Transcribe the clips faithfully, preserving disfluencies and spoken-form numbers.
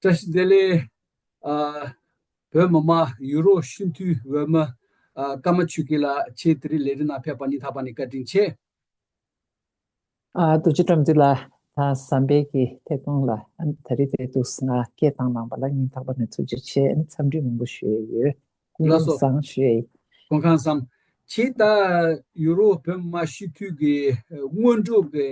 བཀྲ་ཤིས་བདེ་ལེགས། ཨ། བོད་མི་མང་ཡུ་རོབ་སྤྱི་འཐུས་འོས་མི། ཨ། ཀརྨ་ཆོས་སྐྱིད་ལགས། ཁྱེད་དེ་རིང་ལས་རིམ་ནང་ཕེབས་པ་སྙིང་ཐག་པ་ནས་བཀའ་དྲིན་ཆེ། ཨ། རྡོ་རྗེ་བཀྲམ་འདུས་ལགས། ད་ཟམ་པའི་གི་ཐད་གཏོང་ལ། ཨ། ད་རེས་དེ་འདུག་ང་སྐད་བཏང་གནང་བ་ལ་སྙིང་ཐག་པ་ནས་ཐུགས་རྗེ་ཆེ། ཨ་ནི་འཚམས་འདྲི་མང་པོ་ཞུ་ཡས་ཡོད། ལགས་སོ། ཉིན་བཟང་ཞུ་ཡས་ཡིན། སྐུ་ཁམས་བཟང་། ཁྱེད་ད་ཡུ་རོབ་བོད་མི་མང་སྤྱི་འཐུས་ཀྱི་སྔོན་འགྲོ་གི་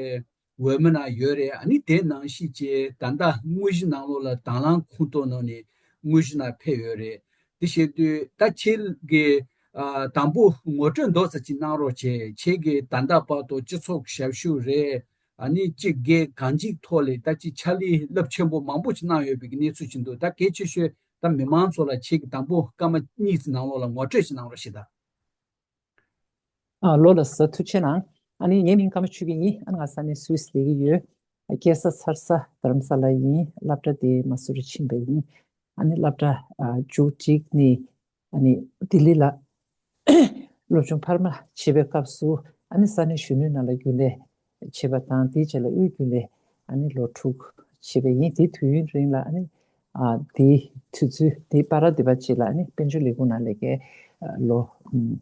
འོས་མི་ནང་ཡོད་རེད། ཨ་ནི་དེ་ནང་བཞིན་བྱས་ད་ལྟ་དངོས་གཞི་ནང་ལོགས་ལ་དང་བླངས་ཁོངས་གཏོགས་ནང་ནས་དངོས་གཞི་ནང་ཕེབས་ཡོད་རེད། དེ་བྱེད་དུས་ད་ཁྱེད་ཀྱིས། ཨ། དང་པོ་ངོ་སྤྲོད་མདོ་ཙམ་ཅིག་གནང་རོགས་བྱེད། ཁྱེད་ཀྱིས་ད་ལྟ་བར་དུ་སྤྱི་ཚོགས་ཞབས་ཞུ་རེད། ཨ་ནི་གཅིག་སྒེར་གང་ཅིའི་ཐོག་ལ་ད་ཅིག་ཕྱག་ལས་རླབས་ཆེན་པོ་མང་པོ་ཅིག་གནང་ཡོད་པའི་གནས་ཚུལ་ཅིག་འདུག་ད་གལ་ཆེ་ཤོས་ད་མི་མང་ཚོ་ལ་ཁྱེད་ཀྱིས་དང་པོ་སྐར་མ་གཉིས་ཙམ་ནང་ལོགས་ལ་ངོ་སྤྲོད་ཅིག་གནང་རོགས་བྱེད་ད། ཨ། ལོ་ལ་ས་ཐུགས་ཆེ་གནང་། ཨ་ནི་ངའི་མིང་ཀརྨ་ཆོས་སྐྱིད་ཡིན། ཨ་ནི་ང་ས་གནས་སུད་སི་ལ་ཡོད། སྐྱེས་ས་འཚར་ས་རྡ་རམ་ས་ལ་ཡིན། སློབ་གྲྭ་དེ་མ་སུ་རི་ཕྱིན་པ་ཡིན། ཨ་ནི་སློབ་གྲྭ། ཨ། མཇུག་བསྒྲིལ་ནས། ཨ་ནི་ལྡི་ལི་ལ་སློབ་སྦྱོང་འཕར་མ་བྱེད་པའི་སྐབས་སུ། ཨ་ནི་ས་གནས་གཞོན་ནུའི་ནང་ལ་རྒྱུན་ལས་བྱེད་པ་དང་། དེའི་རྗེས་ལ་དབུས་རྒྱུན་ལས། ཨ་ནི་ལོ་དྲུག་བྱས་པ་ཡིན། དེའི་དུས་ཡུན་རིང་ལ། ཨ་ནི། ཨ། དེའི་དུས་ཚོད་དེའི་བར་དེ་བ་ཅིག་ལ། ཨ་ནི་དཔལ་འབྱོར་ལས་ཁུངས་ནང་ལས་ཀའི། ཨ། ལོ། ཨུམ།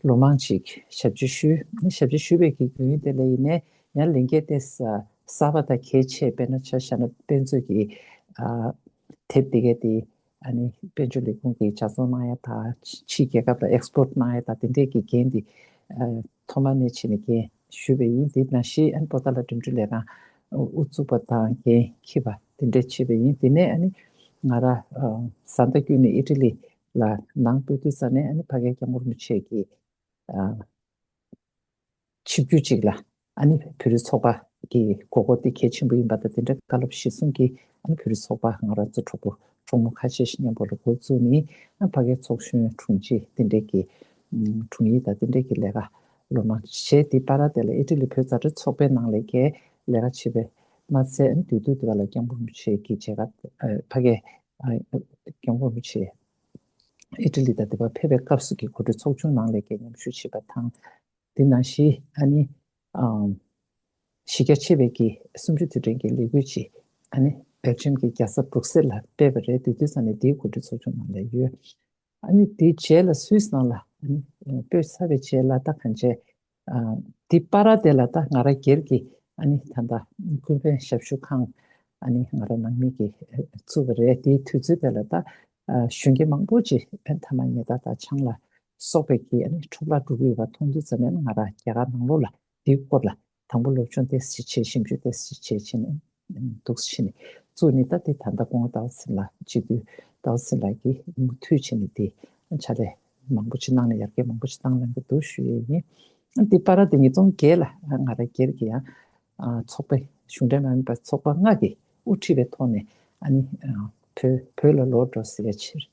ལོ་མང་ཅིག་ཞབས་ཕྱི་ཞུས། ཨ་ནི་ཞབས་ཕྱི་ཞུས་པའི་གི་དུས་ཡུན་དེ་ལ་ཡིན་ནའི་ཡང་ལས་འགན་དེ་གསར་པ་དང་གལ་ཆེ། དཔེར་ན་ཆ་བཞག་ན་དཔེ་མཛོད་ཀྱི། ཨ། དེབ་དེ་གའི་དེ། ཨ་ནི་དཔལ་འབྱོར་ལས་ཁུངས་ཀྱིས་ལྗགས་བཙོང་གནང་ཡ་དང་། ཕྱིའི་རྒྱལ་ཁབ་ལ་ཨེག་སི་པོར་ཊི་གནང་ཡ་དང་། དེ་འདྲས་ཀྱི་འགན་དེ། ཨ། ཐོག་མ་ནས་བྱས་ནས་འགན་ཞུས་པ་ཡིན། དེ་ནང་བཞིན། ཨ་ནི་པོ་ཏཱ་ལ་འགྲིམ་འགྲུལ་ལས་ཁང་དབུ་བཙུགས་པ་དང་འགན་འཁྱེར་བ་དེ་འདྲས་བྱས་པ་ཡིན། དེ་ནས་ཨ་ནི་ང་རང་། ཨ། བཟའ་ཟླ་བསྐྱོན་ནས་ཨི་ཊ་ལི་ལ་ནང་སྤོ་དུས་ཙ་ནས། ཨ་ནི་ཕ་གིའི་སྐྱབས་མགོན་རིན་པོ་ཆེ་གི། ཨ། ཆིབས་བསྒྱུར་ཅིག་ལ། ཨ་ནི་བོད་རིགས་ཚོགས་པ་གི་དགོས་མཁོ་དེ་གལ་ཆེན་པོ་ཡིན་པ་དང་། དེ་འདྲ་བཀའ་སློབ་གཞིར་བཟུང་གིས། ཨ་ནི་བོད་རིགས་ཚོགས་པ་ང་རང་ཚོ་གྲོགས་པོ་གྲོགས་མོ་ཁ་ཤས་ཤིག་མཉམ་པོ་ལ་འགོ་བཙུགས་ནས། ཨ། ཕ་གིའི་ཚོགས་གཞོན་དྲུང་ཆེ་དེ་འདྲས་ཀྱི། ཨུམ། དྲུང་ཡིག་དང་དེ་འདྲས་ཀྱི་ལས་ཀ་ལོ་མང་བྱས། དེ་བར་དེ་ལ་ཨི་ཊ་ལི་བོད་མཛའ་འབྲེལ་ཚོགས་པའི་ནང་ལས་ཀའི་ལས་ཀ་བྱས་པས་མ་ཚད། ཨ་ནི་དེ་དུས་དེ་བ་ལ་སྐྱབས་མགོན་རིན་པོ་ཆེ་གི་མཇལ་ཁ། ཨ། ཕ་གིའི། ཨ། སྐྱབས་མགོན་རིན་པོ་ཆེ་ཨི་ཊ་ལི་དང་དེ་བ་ཕེབས་པའི་སྐབས་སུ་གི་གོ་སྒྲིག་ཚོགས་ཆུང་ནང་ལས་ཀའི་མཉམ་ཞུགས་བྱས་པ་དང་། དེ་ནང་བཞིན། ཨ་ནི། ཨམ། གཞི་རྒྱ་ཆེ་བའི་གི་གསུམ་བཅུ་དུས་དྲན་གྱི་ལས་འགུལ་ཅིག་ཨ་ནི་སྦེལ་ཇམ་གྱི་རྒྱལ་ས་སྦྲུག་སེལ་ལ་སྤེལ་བ་རེད། དེ་དུས་ཙ་ནས་དེའི་གོ་སྒྲིག་ཚོགས་ཆུང་ནང་ལ་ཡོད། ཨ་ནི་དེའི་རྗེས་ལ་སུད་སི་ནང་ལ། ཨ་ནི་སྤོས་ཚར་བའི་རྗེས་ལ་ད་གང་བྱས། ཨ། དེ་བར་དེ་ལ་ད་ང་རང་སྒེར་གྱི། ཨ་ནི་ད་ལྟ་ཀུན་ཕན་ཞབས་ཞུ་ཁང་། ཨ་ནི་ང་རང་ནང་མི་གིས་བཙུགས་པ་རེད། དེའི་དུས་ཚོད་དེ་ལ་ད། ཨ། གཞོན་སྐྱེས་མང་པོ་ཅིག་ཐ་མག་ཉལ་ཐ་དང་ཆང་ལ་སོགས་པའི་གི། ཨ་ནི་འཕྲོ་བརླག་འགྲོ་གི་ཡོད་པ་མཐོང་དུས་ཙ་ནས། ང་རང་རྒྱ་གར་ནང་ལོགས་ལ་དེའི་སྐོར་ལ་དང་པོ་སློབ་སྦྱོང་ཏོག་ཙམ་བྱས། ཞིབ་འཇུག་ཏོག་ཙམ་བྱས་བྱས་ནས། ཨ། འདུག་སེ་བྱས་ནས་བཙུགས་ནས། ད་དེ་ད་ལྟ་སྐུ་ངོ་ཟླ་བ་ཚེ་རིང་ལགས། སྤྱི་འཐུས་ཟླ་བ་ཚེ་རིང་ལགས་ཀྱིས་མུ་མཐུད་བྱས་ནས་དེ་ཕྱག་ལས་མང་པོ་ཅིག་གནང་ནས། ཡར་རྒྱས་མང་པོ་ཅིག་བཏང་གནང་གི་འདུག་ཞུ་ཡས་ཡིན། ཨ། དེ་བར་དེ་ཉིས་སྟོང་བརྒྱད་ལ། ཨ། ང་རང་སྒེར་གྱི་ཡང་། ཨ། ཚོགས་པའི། གཞུང་འབྲེལ་མ་ཡིན་པའི་ཚོགས་པ་ལྔ་གིས་དབུ་ཁྲིད་པའི་ཐོག་ནས། ཨ་ནི། ཨ། བོད། བོད་ལ་ལོག་འགྲོ་ཟེར་ཡ་ཕྱིར།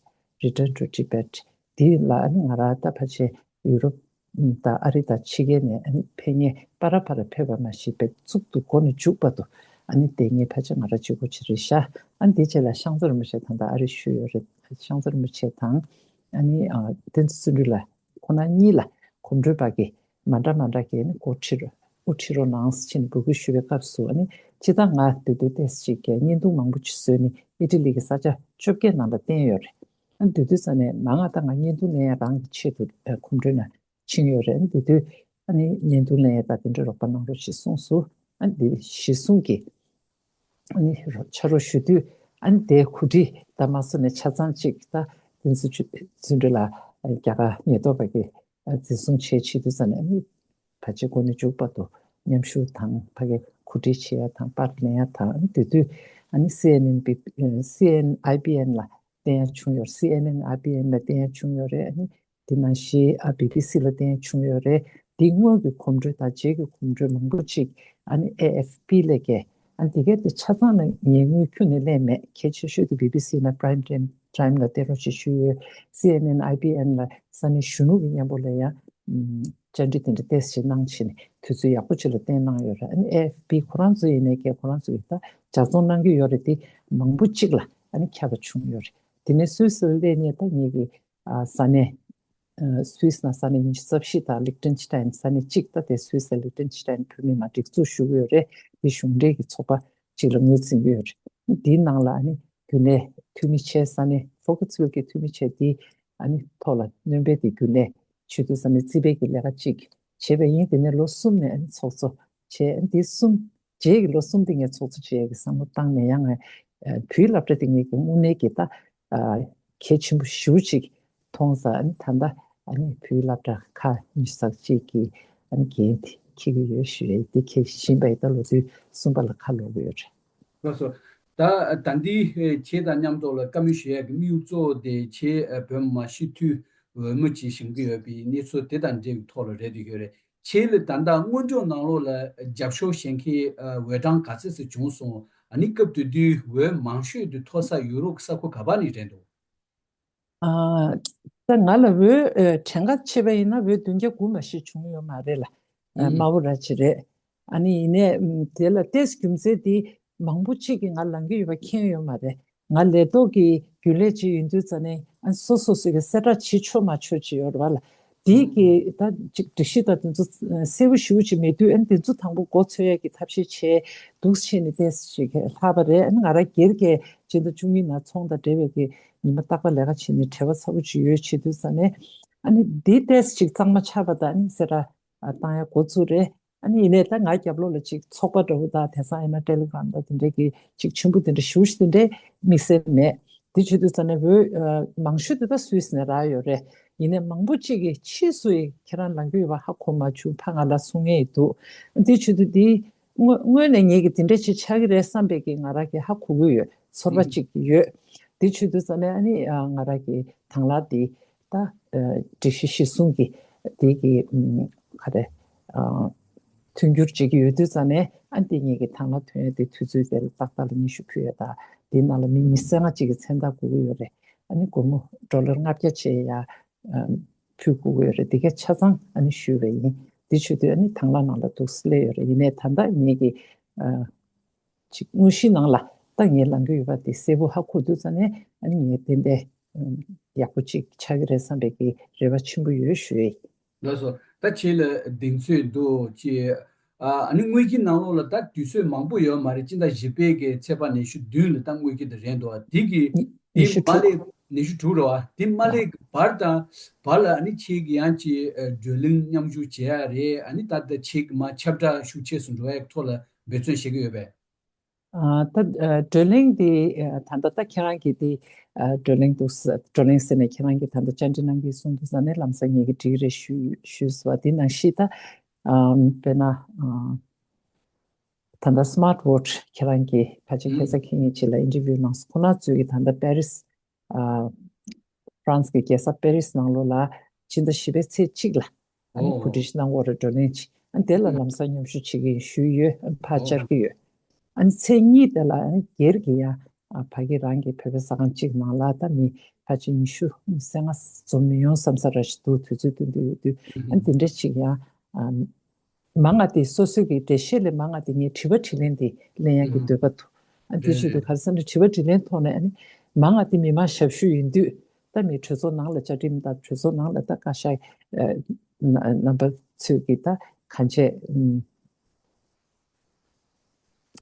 Return to Tibet། དེ་ལ། ཨ་ནི་ང་རང་ད་ཕལ་ཆེར་ཡུ་རོབ་དང་ཨ་རི་དང་ཕྱི་རྒྱལ་ནས། ཨ་ནི་ཕེབས་མཁན་ཕར་ར་ཕར་ར་ཕེབས་པ་མ་ཞིག་པའི་གཙུག་ཏུ་འགོ་ནས་མཇུག་བར་དུ། ཨ་ནི་དེ་ངས་ཕལ་ཆེར་ང་རང་གཅིག་པོ་ཅིག་རེད་ཤག་ཨ་ནི་དེའི་རྗེས་ལ་ཤང་ཛ་རིན་པོ་ཆེ་ད་ལྟ་ཨ་རི་བཞུགས་ཡོད་རེད། ཤང་ཛ་རིན་པོ་ཆེ་དང་། ཨ་ནི། ཨ། བསྟན་འཛིན་བརྩོན་འགྲུས་ལགས། ཁོང་རྣམ་གཉིས་ལ་གོམ་བགྲོད་པ་གིས་མ་འདྲ་མ་འདྲ་གིས་ནི་འགོ་ཁྲིད་རོགས། དབུ་ཁྲིད་རོགས་གནང་ཟེར་ནས་འབོད་སྐུལ་ཞུས་པའི་སྐབས་སུ། ཨ་ནི་སྤྱིར་བཏང་ང་དེ་དུས་ཏོག་ཙམ་ཅིག་གི་བརྙན་ཐུང་མང་པོ་ཅིག་བཟོས་ནས་ཨི་ཊ་ལི་གི་ས་ཆ་བཅོ་བརྒྱད་ནང་ལ་བསྟན་ཡོད་རེད། ཨ་ནི་དེ་དུས་ཙ་ནས་མ་ང་ད་ང་བརྙན་ཐུང་ལེན་ཡ་རང་གི་ཆེད་དུ། ཨ། གོམ་བགྲོད་ནང་ཕྱིན་ཡོད་རེད། ཨ་ནི་དེ་དུས། ཨ་ནི་བརྙན་ཐུང་ལེན་ཡ་ད་དེ་འདྲ་རོགས་པ་གནང་རོགས་ཞེས་གསུངས་སོང་། ཨ་ནི་དེ་གཞིར་བཟུང་གིས། ཨ་ནི་ཕྱག་རོགས་ཞུ་དུས། ཨ་ནི་དེའི་གོ་སྒྲིག་ད་མ་སོ་ནས་ཆ་ཚང་གཅིག་ད་བསྟན་འཛིན་བརྩོན་འགྲུས་ལགས། རྒྱ་གར་ཉེན་རྟོག་པ་གིས་འཛིན་བཟུང་བྱས་བྱེད་དུས་ཙ་ནས། ཨ་ནི་ཕལ་ཆེར་འགོ་ནས་མཇུག་བར་དུ་མཉམ་ཞུགས་དང་། ཕ་གིར་གོ་སྒྲིག་བྱེད་ཡ་དང་། པར་ལེན་ཡ་དང་། ཨ་ནི་དེ་དུས་ཨ་ནི་སི་ཨེན་ཨེན་བི། སི་ཨེན་ཨའི་བི་ཨེན་ལ་བསྟན་ཡ་བྱུང་ཡོད། སི་ཨེན་ཨེན་ཨའི་བི་ཨེན་ལ་བསྟན་ཡ་བྱུང་ཡོད་རེད། ཨ་ནི་དེ་ནང་བཞིན། ཨ། བི་བི་སི་ལ་བསྟན་ཡ་བྱུང་ཡོད་རེད། དེ་སྔོན་གྱི་གོམ་བགྲོད་དང་རྗེས་ཀྱི་གོམ་བགྲོད་མང་པོ་ཅིག་ཨ་ནི་ཨེ་ཨེཕ་པི་ལས་ཀའི། ཨ་ནི་དེ་གའི་དེ་ཆ་ཚང་ལ་ངས་དངུལ་ཁྱོན་ནས་ལེན་མེད། གལ་ཆེ་ཤོས་དེ་བི་བི་སི་ན་Prime Time, Time ལ་བསྟན་རོགས་ཞེས་ཞུས་ཡོད། སི་ཨེན་ཨེན་ཨའི་བི་ཨེན་ལ་ས་གནས་གཞོན་ནུ་གི་མཉམ་པོ་ལ་ཡང་བཅར་འདྲི་དེ་འདྲ་ཏོག་ཙམ་གནང་བྱས་ནས་དུས་ཚོད་ཡག་པོ་ཅིག་ལ་བསྟན་གནང་ཡོད་རེད། ཨ་ནི་ཨེ་ཨེཕ་པི་ཁོ་རང་ཚོ་ཡིན་ནའི་ཀྱང་ཁོ་རང་ཚོ་ཡིས་ད་ལྗགས་རྩོམ་གནང་གི་ཡོད་རེད། དེ་མང་པོ་ཅིག་ལ་ཨ་ནི་ཁྱབ་པ་བྱུང་ཡོད་རེད། དེ་ནས་སུད་སི་ལ་སླེབས་ནས་ད་ངེད་ཀྱི། ཨ། ས་གནས། ཨ། སུད་སི་ནང་ས་གནས་ཉི་ཤུ་རྩ་བཞི་དང་ལིག་ཏེན་སི་ཊེན་ས་གནས་གཅིག་ད་དེ་སུད་སི་ལིག་ཏེན་སི་ཊེན་བོད་མི་མང་སྒྲིག་འཛུགས་ཞུ་གི་ཡོད་རེད། དེ་གཞུང་འབྲེལ་གྱི་ཚོགས་པ་གཅིག་ལ་ངོས་འཛིན་གྱི་ཡོད་རེད། དེའི་ནང་ལ་ཨ་ནི། རྒྱུན་ལས་འཐུས་མི་བྱས་ས་ནས་ཕོ་ཁ་ཚུལ་གྱི་འཐུས་མི་བྱས་དེ་ཨ་ནི་ཐོག་ལ་སྣོན་པའི་དེ་རྒྱུན་ལས་བྱེད་དུས་ས་ནས་རྩིས་པའི་གི་ལས་ཀ་གཅིག་བྱས་པ་ཡིན། དེ་ནས་ལོ་གསུམ་ནས་ཨ་ནི་ཚོགས་གཙོ་བྱས། ཨ་ནི་དེ་གསུམ་རྗེས་ཀྱི་ལོ་གསུམ་དེ་ངས་ཚོགས་གཙོ་བྱས་ཀྱི་བསམ་བློ་བཏང་ནས་ཡང་ང་བོད་སློབ་གྲྭ་དེ་ངས་ཀྱི་དངོས་གནས་ཀྱི་ད་གལ་ཆེན་པོ་ཞེ་པོ་ཅིག་མཐོང་ས། ཨ་ནི་ད་ལྟ་ཨ་ནི་བོད་སློབ་གྲྭ་ཁག་ཉི་ཤུ་རྩ་གཅིག་གི་ཨ་ནི་འགན་དེ་འཁྱེར་གྱི་ཡོད་ཞུ་ཡས་དེ་འཁྱེར་བཞིན་པ་ཡིན། ད་ལོ་དུས་གསུམ་པ་ལ་ཁ་ལོག་གི་ཡོད་རེད། ལགས་སོ། ད་ད་འདི་ཁྱེད་དང་མཉམ་དུ་ལ་བཀའ་མོལ་ཞུ་ཡས་ཀྱི་དམིགས་ཡུལ་གཙོ་བོ་དེ་ཁྱེད་བོད་མི་མང་སྤྱི་འཐུས་འོས་མི་ཅིག་བཞེངས་ཀྱི་ཡོད་པའི་གནས་ཚུལ་དེ་དང་འབྲེལ་བའི་ཐོག་ལ་རེད་འདུག་ཡོད་རེད། ཁྱེད་ལ་ད་ལྟ་སྔོན་འཇོག་ནང་ལོགས་ལ་རྒྱབ་སྐྱོར་བྱེད་མཁན་འོས་གྲངས་ག་ཚད་ཙམ་བྱུང་སོང་། ཨ་ནི་སྐབས་དེ་དུས་འོས་མང་ཤོས་དེ་ཐོབ་ས་ཡུ་རོབ་ས་ཁུལ་ག་པ་ནས་རེད་འདུག་ཨ། ད་ང་ལ་འོས་ཨ་གྲངས་ཀ་ཕྱེ་བ་ཡིན་ན་འོས་བདུན་བརྒྱ་དགུ་མ་ཞིག་བྱུང་ཡོད་མ་རེད་ལ། ཨ་ཨུམ། དམའ་བོ་ར་ཅིག་རེད། ཨ་ནི་ཡིན་ནའི་ཨུམ་དེ་ལ་ཏོག་ཙམ་རྒྱུ་མཚན་དེ་མང་པོ་གཅིག་གིས་ང་ལ་ལངས་ཀྱི་ཡོད་པ་མཁྱེན་ཡོད་མ་རེད། ང་ལས་ཐོག་གི་རྒྱུན་ལས་ཅིག་ཡིན་དུས་ཙ་ནས་ཨ་སོ་སོ་སོ་གི་གསལ་བསྒྲགས་བྱེད་ཆོག་མ་ཆོག་ཅིག་ཡོད་རེད་བ་ལ། དེའི་ཨུམ། གི་ད་ཅིག་སྒྲིག་གཞི་དང་དེ་ཚོ་གསལ་པོ་ཞེ་པོ་ཅིག་མེད་དུས། ཨ་ནི་དེ་ཚོ་དང་པོ་མགོ་འཚོས་ཡས་ཀྱི་ཐབས་ཤེས་བྱས་འདུག་བྱས་ནས་ཏོག་ཙམ་ཅིག་ལྷག་པ་རེད། ཨ་ནི་ང་རང་སྒེར་གྱི་སྤྱི་ཟླ་བཅུ་གཉིས་ནང་ཚོང་དང་འབྲེལ་བའི་གི་ཉི་མ་རྟག་པར་ལས་ཀ་བྱས་ནས་བྲེལ་བ་ཚ་པོ་ཅིག་ཡོད་བྱེད་དུས་ཙ་ནས། ཨ་ནི་འདི་ཏོག་ཙམ་ཅིག་གཙང་མ་ཆགས་པ་དང་ཨ་ནི་གསལ་བསྒྲགས་བཏང་ཡ་འགོ་བཙུགས་རེད། ཨ་ནི་ཡིན་ནའི་ད་ང་རྒྱབ་ལོགས་ལ་ཅིག་ཚོགས་པ་འདྲ་བོ་དང་དེང་སང་ཡིན་ན་ཊེ་ལི་གྷི་རམ་དང་དེ་འདྲའི་གི་ཅིག་ཆེན་པོ་དེ་འདྲ་ཞེ་པོ་ཅིག་དེ་འདྲའི་དམིགས་བསལ་མེད། དེ་བྱེད་དུས་ཙ་ནས་འོས་ཨ་མང་ཤོས་དེ་ད་སུད་སི་ནས་རག་ཡོད་རེད། ཡིན་ནའི་མང་པོ་ཅིག་གིས་ཕྱིས་སུ་ཡི་ཁྱེད་རང་ལངས་རྒྱུ་ཡོད་པ་ཧ་གོ་མ་བྱུང་། ཕ་ང་ལ་གསུང་མཁན་ཡི་འདུག་དེ་བྱེད་དུས་དེ་དངོས་དངོས་གནས་ངེད་ཀྱི་དེ་འདྲ་ཅིག་ཆགས་ཀྱི་རེད་བསམ་པའི་གི་ང་རང་གི་ཧ་གོ་གི་ཡོད། ཚོར་བ་ཅིག་ཡོད། དེ་བྱེད་དུས་ཙ་ནས་ཨ་ནི་ཨ་ང་རང་གི་དང་བླངས་དེ་ད་ཨ་སྒྲིག་གཞི་གཞིར་བཟུང་གི་དེ་གི་ཨམ་ག་རེ་ཨ་མཐུན་འགྱུར་བྱེད་ཀྱི་ཡོད་དུས་ཙ་ནས། ཨ་དེ་ངེད་ཀྱི་དང་བླངས་ཐོན་ཡ་དེ་དུས་ཚོད་དེ་ལ་ཏག་ཏག་ལ་སྙན་ཞུ་ཕུལ་ཡ་དང་། དེའི་ནང་ལ་མི་ཉི་ཤུ་རྩ་ལྔ་ཅིག་གི་མཚན་རྟགས་དགོས་ཀྱི་ཡོད་རེད། ཨ་ནི་སྒོར་མོ་ཌོ་ལར་ལྔ་བརྒྱ་བྱས་ཡ་ཨ་ཕུལ་དགོས་ཀྱི་ཡོད་རེད། དེ་ག་ཆ་ཚང་ཨ་ནི་ཞུས་པ་ཡིན། དེ་བྱེད་དུས་ཨ་ནི་དང་བླངས་ནང་ལ་འདུག་སླེབས་ཡོད་རེད། ཡིན་ནའི་ད་ལྟ་ངེད་ཀྱི་ཨ་ཅིག་དངོས་གཞིའི་ནང་ལ་ད་ངས་ལངས་ཀྱི་ཡོད་པ་དེ་གསལ་པོ་ཧ་གོ་དུས་ཙ་ནས། ཨ་ནི་ངས་ཏན་ཏན་ཨམ་ཡག་པོ་ཅིག་ཆགས་ཀྱི་རེད་བསམ་པའི་གི་རེ་བ་ཆེན་པོ་ཡོད་ཞུ་ཡས། ལགས་སོ། ད་ཁྱེད་ལ་གདེང་ཚོད་འདུག་ཅེས། ཨ་ནི་དངོས་ཀྱི་ནང་ལོགས་ལ་ད་དུས་ཚོད་མང་པོ་ཡོད་མ་རེད། སྤྱི་ཟླ་བཞི་པའི་གི་ཚེས་པ་ཉི་ཤུ་བདུན་ལ་ད་དངོས་ཀྱི་དེ་རན་འདུག་ཨ། དེ་གི་ཉི་དེ་ཉི་ཤུ་མ་དྲུག་སླེབས། ཉི་ཤུ་དྲུག་རེད་བ། དེ་མ་སླེབས་གི་བར་དང་བར་ལ་ཨ་ནི་ཁྱེད་ཀྱི་ཡང་ཅིག་བགྲོ་གླེང་མཉམ་ཞུགས་བྱེད་ཡ་རེད། ཨ་ནི་ད་ལྟ་ཁྱེད་ཀྱི་མ་ཁྱབ་བསྒྲགས་ཤུགས་ཆེ་སུ་འགྲོ་ཡ་གི་ཐོག་ལ་འབད་བརྩོན་བྱེད་ཀྱི་ཡོད་པས། ཨ་ད་ཨ་བགྲོ་གླེང་འདི་ཨ་ད་ལྟ་ད་ཁྱེད་རང་གིས་འདི་ཨ་བགྲོ་གླེང་འདུག་ས། བགྲོ་གླེང་ཟེར་ནས་ཁྱེད་རང་གིས་ད་ལྟ་བཅར་འདྲི་གནང་གི་གསུང་འདུག་ས་ནས་ལམ་སང་ངེད་ཀྱིས་འགྲིག་རེད་ཞུ་ཞུས་སོང་བ། དེ་ནང་བཞིན་ད་ཨ་དཔེར་ན་ཨ་ད་ལྟ་སི་མཱར་ཊི་ཝོ་ཊི་ཁྱེད་རང་གིས་ཕལ་ཆེར་ཁ་ཨུམ་སང་ཁེ་ཉིན་ཅིག་ལ་ཨིན་ཊར་བིའུ་གནང་སོང་། ཁོང་རྣམ་ཚོས་ཀྱིས་ད་ལྟ་པེ་རིས་ཨ་ཧྥ་རན་སི་གི་རྒྱལ་ས་པེ་རིས་ནང་ལོགས་ལ་ཕྱི་ཟླ་བཞི་པའི་ཚེས་གཅིག་ལ་ཨ་ནི་གོ་ཨོ། སྒྲིག་གནང་དགོས་རེད། བགྲོ་གླེང་ཅིག་ཨ་དེ་ལ་ལམ་སང་མཉམ་ཞུགས་བྱེད་ཀྱི་ཡིན་ཞུས་ཡོད། ཨ་ཕར་ཨོ། བཅར་གྱི་ཡོད། ཨ་ནི་ཚེས་གཉིས་དེ་ལ་ཨ་ནི་སྒེར་གྱི་ཡང་ཨ་ཕ་གི་རང་གི་བོད་པའི་ཟ་ཁང་གཅིག་ནང་ལ་ད་མི་ཕལ་ཆེར་ཉི་ཤུ་ཉི་ཤུ་རྩ་ལྔ་འཛོམས་མི་ཡོང་བསམ་ས་ར་ཞིག་འདུག་དུས་ཚོད་སྟོན་དུས་ཡོད་དུས། ཨ་ནི་དེ་འདྲ་ཅིག་ཡང་ཨ་མང་ང་དེ་སོ་སོ་གི་འགྲེལ་བཤད་ལས་མང་ང་དེ་ངས་དྲི་བ་དྲིས་ལན་དེ་ལེན་ཡག་གི་འདོད་པ་འདུག་ཨ་དེ་བྱེད་དུས་ག་རེ་ཟེར་ན་དྲི་བ་དྲིས་ལན་ཐོག་ནས་ཨ་ནི་མང་ང་དེ་མི་མང་ཞབས་ཞུ་ཡིན་དུས། ད་མི་གྲོས་ཚོགས་ནང་ལ་བཅའ་ཁྲིམས་དང་གྲོས་ཚོགས་ནང་ལ་ད་བཀའ་ཤག་ཨ་རྣམ་པ་ཚོས་ཀྱི་ད་གང་བྱས་ཨམ་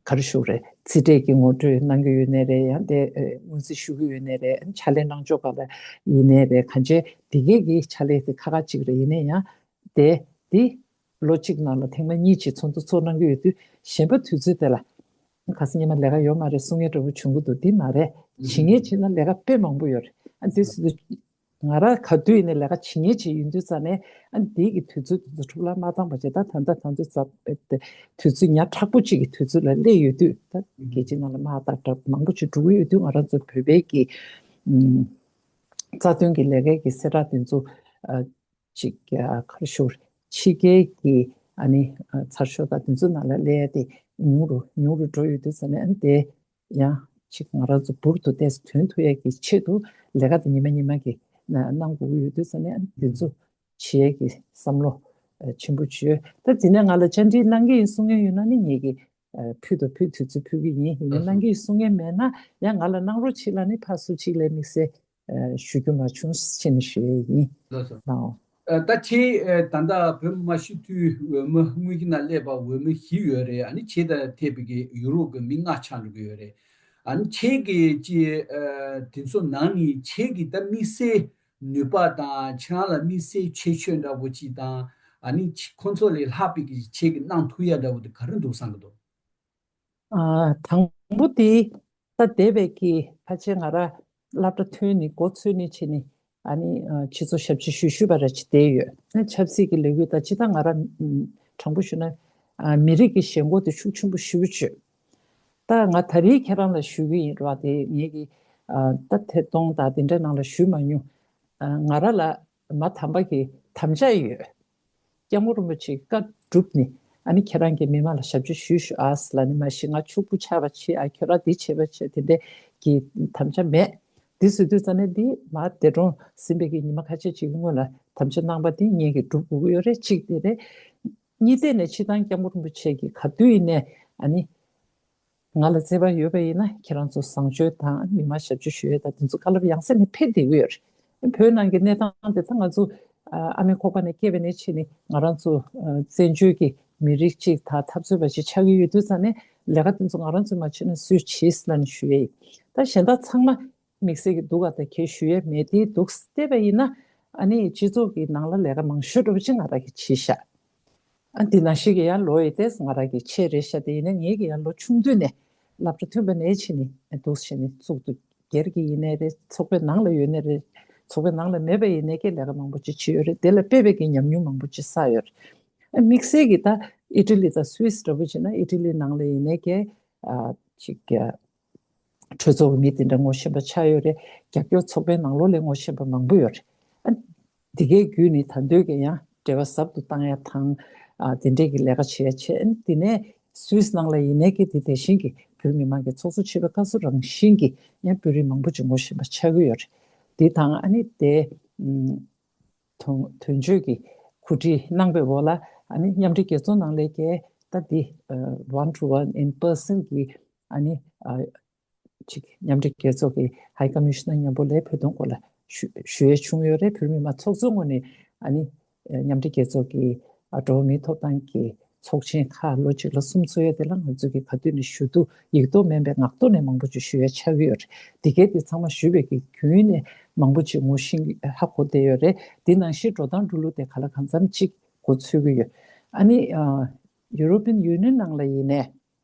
ག་རེ་ཞུ་རེད། རྩིས་སྤྲོད་ཀྱི་ངོ་སྤྲོད་གནང་གི་ཡོད་ནའི་རེད། ཡང་དེ་ཨ་སྔོན་རྩིས་ཞུ་གི་ཡོད་ནའི་རེད། ཕྱག་ལས་གནང་ཕྱོགས་སྒང་ལ་ཡིན་ནའི་རེད། གང་བྱས་དེ་གས་ཀྱི་ཕྱག་ལས་དེ་ཁག་ཁག་ཅིག་རེད། ཡིན་ནའི་ཡང་དེ་དེ་ལོ་གཅིག་ནང་ལ་ཐེངས་མ་གཉིས་ཅིག་ཚོགས་འདུ་ཚོགས་གནང་གི་ཡོད་དུས། གཞན་པ་དུས་ཚོད་དེ་ལ་ཁ་སང་ཉི་མ་ལས་ཀ་ཡོད་མ་རེད་གསུང་མཁན་འདྲ་པོ་བྱུང་གི་འདུག་འདི་མ་རེད། བྱེད་མཁན་བྱས་ན་ལས་ཀ་དཔེ་མང་པོ་ཡོད་རེད། ཨ་འདི་སུ་ང་རང་ག་དུས་ཡིན་ནའི་ལས་ཀ་བྱེད་མཁན་ཅིག་ཡིན་དུས་ཙ་ནས། ཨ་འདི་གི་དུས་ཚོད་དེ་ཚོ་འཕྲོ་བརླག་མ་བཏང་བ་བྱས། ད་ད་ལྟ་ད་ཚོད་ཙམ་དུས་ཚོད་ཉག་ཕྲ་པོ་ཅིག་གི་དུས་ཚོད་ལ་སླེབས་ཡོད་དུས། ད་རྒྱལ་སྤྱིའི་ནང་ལ་དམག་དང་འདྲ་མང་པོ་ཅིག་འགྲོ་གི་ཡོད་དུས། ང་རང་ཚོ་བོད་པའི་གི་ཨམ་རྩ་དོན་གི་ལས་ཀའི་གི་གསལ་བསྒྲགས་དེ་ཚོ་ཨ་ཅིག་ཨ་ག་རེ་ཞུ། ཕྱི་རྒྱལ་གྱི་ཨ་ནི་ཨ་ཚགས་ཤོག་དང་དེ་ཚོ་ནང་ལ་སླེབས་ཡ་དེ་ཉུང་རུ་ཉུང་རུ་འགྲོ་ཡོད་དུས་ཙ་ནས། ཨ་ནི་དེ་ཡང་ཅིག་ང་རང་ཚོ་འབུར་དུ་ཏོག་ཙམ་ཐོན་ཐུབ་ཡ་གི་ཆེད་དུ་ལས་ཀ་དེ་ཉི་མ་ཉི་མ་གི་ན་གནང་དགོས་ཀྱི་ཡོད་དུས་ཙ་ནས། ཨ་ནི་དེ་ཚོ་བྱེད་ཡ་གི་བསམ་བློ་ཨ་ཆེན་པོ་བྱོས། ད་དེ་ནས་ང་ལ་བཅར་འདྲི་གནང་གི་ཡིན་གསུང་མཁན་ཡོད་ན་ནི་ངེད་ཀྱི་ཨ་ཕུལ་དང་ཕུལ། དུས་ཚོད་ཕུལ་གི་ཡིན། ཡིན་ནའི་ལགས་སོ། གནང་གི་གསུང་མཁན་མེད་ན་ཡང་ང་ལ་གནང་རོགས་བྱེད་ལབ་ནི་ཕར་ཚུར་གཅིག་ལས་དམིགས་བསལ་ཨ་ཞུ་རྒྱུ་མ་བྱུང་ཟེར་ནས་ཞུ་ཡས་ཡིན། ལགས་སོ། ལགས་འོ། ཨ་ད་ཁྱེད་ཨ་ད་ལྟ་བོད་མི་མང་སྤྱི་འཐུས་འོས་མི་དངུལ་གྱི་ནང་སླེབས་པ་འོས་མི་བཞི་ཡོད་རེད། ཨ་ནི་ཁྱེད་དང་འཐད་པའི་གི་ཡུ་རོབ་གི་མི་ལྔ་ཆགས་འགྲོ་གི་ཡོད་རེད། ཨ་ནི་ཁྱེད་ཀྱིས་ཅི་ཨ་དེ་ཚོ་ནང་ནས་ཁྱེད་ཀྱིས་ད་དམིགས་བསལ་ནུས་པ་དང་ཁྱེད་རང་ལ་དམིགས་བསལ་ཁྱད་ཆོས་འདྲ་པོ་ཅིག་དང་ཨ་ནི་ཁྱེད་ཁོང་ཚོ་ལས་ལྷག་པའི་གི་ཁྱེད་ཀྱིས་གནང་ཐུབ་ཡ་འདྲ་པོ་དེ་ག་རེ་འདུག་བསམ་གི་འདུག་ཨ། དང་པོ་དེ་ད་འདས་པའི་གི་ཕལ་ཆེར་ང་རང་སློབ་གྲྭ་ཐོན་ནས་འགོ་ཚུགས་ནས་བྱས་ནས་ཨ་ནི་ཨ་སྤྱི་ཚོགས་ཞབས་ཕྱི་ཞུ་ཞུ་བ་ར་ཅིག་བསྡད་ཡོད། ཨ་ཆབ་སྲིད་ཀྱི་ལས་འགུལ་དང་སྤྱི་དང་ང་རང་ཨ་དྲང་པོ་ཞུ་ན་ཨ་མི་རིགས་ཀྱི་ཞེན་ཁོག་དེ་ཤུགས་ཆེན་པོ་ཞེ་པོ་ཅིག་ཡོད། ད་ང་ད་རེས་ཁྱེད་རང་ལ་ཞུ་གི་ཡིན་ར། དེ་ངེད་ཀྱི་ཨ་ད་ཐད་གཏོང་དང་དེ་འདྲ་ནང་ལ་ཞུ་མ་མྱོང་། ཨ་ང་རང་ལ་མ་དམ་པ་གི་དམ་བཅའ་ཡོད། སྐྱབས་མགོན་རིན་པོ་ཆེའི་བཀའ་བསྒྲུབས་ནས་ཨ་ནི་ཁྱེད་རང་གི་མི་མང་ལ་ཞབས་ཕྱི་ཞུས་ཞུ་ཨ་ཟེར་ལབ་ནས། མ་གཞི་ང་ཕྱུག་པོ་ཆགས་པ་བྱེད་ཨ་ཁྱོད་རང་འདི་བྱེད་པ་བྱེད་དེ་འདྲའི་གི་དམ་བཅའ་མེད། འདི་ཟེར་དུས་ཙ་ནས་འདི་མ་འདས་གྲོངས་ཟིན་པའི་གི་ཉི་མ་ཁ་ཤས་ཅིག་གི་སྔོན་ལ་དམ་བཅའ་གནང་པ་འདི་ངེད་ཀྱིས་སྒྲུབ་དགོས་ཀྱི་ཡོད་རེད། གཅིག་དེ་རེད། གཉིས་ཐད་ནས་སྤྱིར་བཏང་སྐྱབས་མགོན་རིན་པོ་ཆེ་གིས་ག་དུས་ཡིན་ནའི་ཨ་ནི་ང་ལ་བརྩེ་བ་ཡོད་པ་ཡིན་ན་ཁྱེད་རང་ཚོ་བཟང་སྤྱོད་དང་མི་མང་ཞབས་ཕྱི་ཞུ་ཡས་དང་དེ་ཚོ་བཀའ་སློབ་ཡང་སེ་ནས་ཕེབས་བསྡད་ཀྱི་ཡོད་རེད། བོད་ནང་གི་གནས་སྟངས་དེ་ད་ང་ཚོ་ཨ་མའི་ཁོག་པ་ནས་སྐྱེས་པ་ནས་བྱས་ནས་ང་རང་ཚོ་བཙན་བྱོལ་གྱི་མི་རིགས་གཅིག་དང་འཐབ་རྩོད་པ་ཅིག་ཆགས་ཀྱི་ཡོད་དུས་ཙ་ནས་ལས་ཀ་དེ་ཚོ་ང་རང་ཚོས་མ་བྱས་ན་སུས་བྱེད་ཟེར་ལབ་ནས་ཞུ་ཡས་ཡིན། ད་གཞན་དག་ཚང་མ་དམིགས་བསལ་གྱི་འདུག་ག་ད་གལ་ཞུ་ཡས་མེད། དེ་འདུག་བལྟས་པ་ཡིན་ན་ཨ་ནི་སྤྱི་ཚོགས་ཀྱི་ནང་ལ་ལས་ཀ་མང་ཤོས་འདྲ་པོ་ཅིག་ང་རང་གིས་བྱས་ཤག་ཨ་འདི་ནང་བཞིན་གྱི་ཡང་ལོ་ཡི་ཏེས་ང་རང་གི་ཆེད་རེད་ཤག་དེ་ཡིན་ན་ངེད་ཀྱི་ཡང་ལོ་ཆུང་དུས་ནས་སློབ་གྲྭ་ཐོན་པ་ནས་ཕྱིན་ནས་འདུག་བྱས་ནས་གཙུག་ཏུ་སྒེར་གྱི་ཡིན་ནའི་རེད། ཚོགས་པའི་ནང་ལ་ཡོད་ནའི་རེད། ཚོགས་པའི་ནང་ལ་མེད་པ་ཡིན་ནའི་ཀྱི་ལས་ཀ་མང་པོ་ཅིག་བྱས་ཡོད་རེད། དེ་ལ་དཔེ་བའི་གི་ཉམས་མྱོང་མང་པོ་ཅིག་བསགས་ཡོད་རེད། ཨ་དམིགས་བསལ་གྱི་ད་ཨི་ཊ་ལི་དང་སུད་སི་འདྲ་པོ་བྱས་ན་ཨི་ཊ་ལི་ནང་ལ་ཡིན་ནའི་ཀྱི་ཨ་ཅིག་གྲོས་ཚོགས་ཀྱི་མི་དེ་འདྲ་ངོ་ཤེས་པ་ཆགས་ཡོད་རེད། རྒྱབ་སྐྱོར་ཚོགས་པའི་ནང་ལོགས་ལ་ངོ་ཤེས་པ་མང་པོ་ཡོད་རེད། ཨ་འདི་གའི་བརྒྱུད་ནས་ད་འདོད་ཀྱི་ཡང་འབྲེལ་བ་ཟབ་ཏུ་བཏང་ཡ་དང་། ཨ་དེ་འདྲས་ཀྱི་ལས་ཀ་བྱེད་ཡ་བྱས། ཨ་དེ་ནས་སུད་སི་ནང་ལ་ཡིན་ནའི་ཀྱི་དེ་དེ་བཞིན་གྱི་བོད་མི་མང་གི་ཚོགས་གཙོ་བྱེད་པའི་སྐབས་སུ་རང་བཞིན་གྱི་ཡང་བོད་རིགས་མང་པོ་ཅིག་ངོ་ཤེས་པ་ཆགས་ཀྱི་ཡོད་རེད། དེ་དང་ཨ་ནི་དེ་ཨམ་དོན་དོན་གཅོད་ཀྱི་གོ་སྒྲིག་གནང་བའི་འོག་ལ་ཨ་ནི་མཉམ་འབྲེལ་རྒྱལ་ཚོགས་ནང་ལས་ཀྱི་ད་འདི་ཨ་one to one in person གྱི་ཨ་ནི་ཨ་ཅིག་མཉམ་འབྲེལ་རྒྱལ་ཚོགས་ཀྱི་High Commissioner མཉམ་པོ་ལ་བོད་དོན་སྐོར་ལ་ཞུ་ཞུ་ཡས་བྱུང་ཡོད་རེད། བོད་མི་མང་ཚོགས་གཙོའི་ངོས་ནས་ཨ་ནི་མཉམ་འབྲེལ་རྒྱལ་ཚོགས་ཀྱི་ཨ་འགྲོ་བ་མིའི་ཐོབ་ཐང་གི་ཚོགས་ཆེན་ཁག་ལོ་གཅིག་ལ་གསུམ་ཚོགས་ཡས་དེ་ལ་ང་ཚོ་གི་ག་དུས་ནས་ཞུ་གཏུག་ཡིག་ཐོག་མིན་པའི་ངག་ཐོག་ནས་མང་པོ་ཅིག་ཞུ་ཡས་ཆགས་ཀྱི་ཡོད་རེད། འདི་གའི་དེ་ཚང་མ་ཞུས་པའི་གི་རྒྱུན་ནས་མང་པོ་ཅིག་ངོ་ཤེས་ཧ་གོ་བསྡད་ཡོད་རེད། འདི་ནང་བཞིན་འགྲོ་སྟངས་འགྲོ་ལུགས་དེ་ག་ལ་གང་འཚམ་ཅིག་གོ་ཚོད་ཀྱི་ཡོད། ཨ་ནི་ཨ་European Union ནང་ལ་ཡིན་ནའི་